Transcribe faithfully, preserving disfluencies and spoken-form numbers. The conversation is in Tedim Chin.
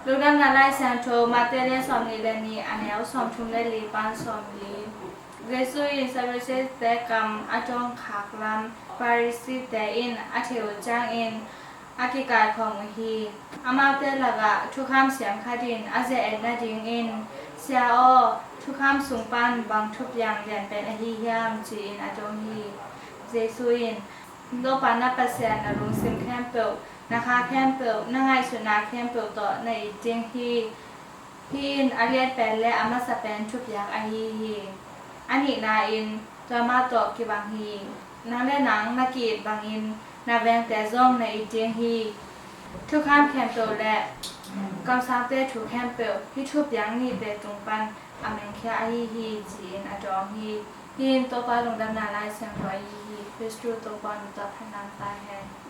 Lungdamna Lai Siangtho, Mate lian sawmnih le nih, a neu sawmthum le li pan sawmli. Jesu in Saduseete kam a tawngkhak lam Pharisee-te in a theih uh ciangin a kikaikhawm uh hi. Amaute lakah thukham siam khat in a ze-et nadingin, "Sia aw, thukham sung pan bang thupiang lian pen ahi hiam?" ci-in a dong hi. Jesu in, "Topa na Pasian na lungsim khempeuh, na kha khempeuh, na ngaihsutna khempeuh tawh na it ding hi. Hih in a lian pen le a masa pen thupiak ahi hi. A nihna in tua mah tawh kibang hi. Nang le nang na ki-it bangin na vengte zong na it ding hi. Thukham khempeuh le kamsangte thu khempeuh hih thupiak nihte tung pan a mengkhia ahi hi," ci-in a dawng hi. Hih in Topa Lungdamna Lai Siangtho ahi hi. Khristu Topa min tawh phatna om ta hen.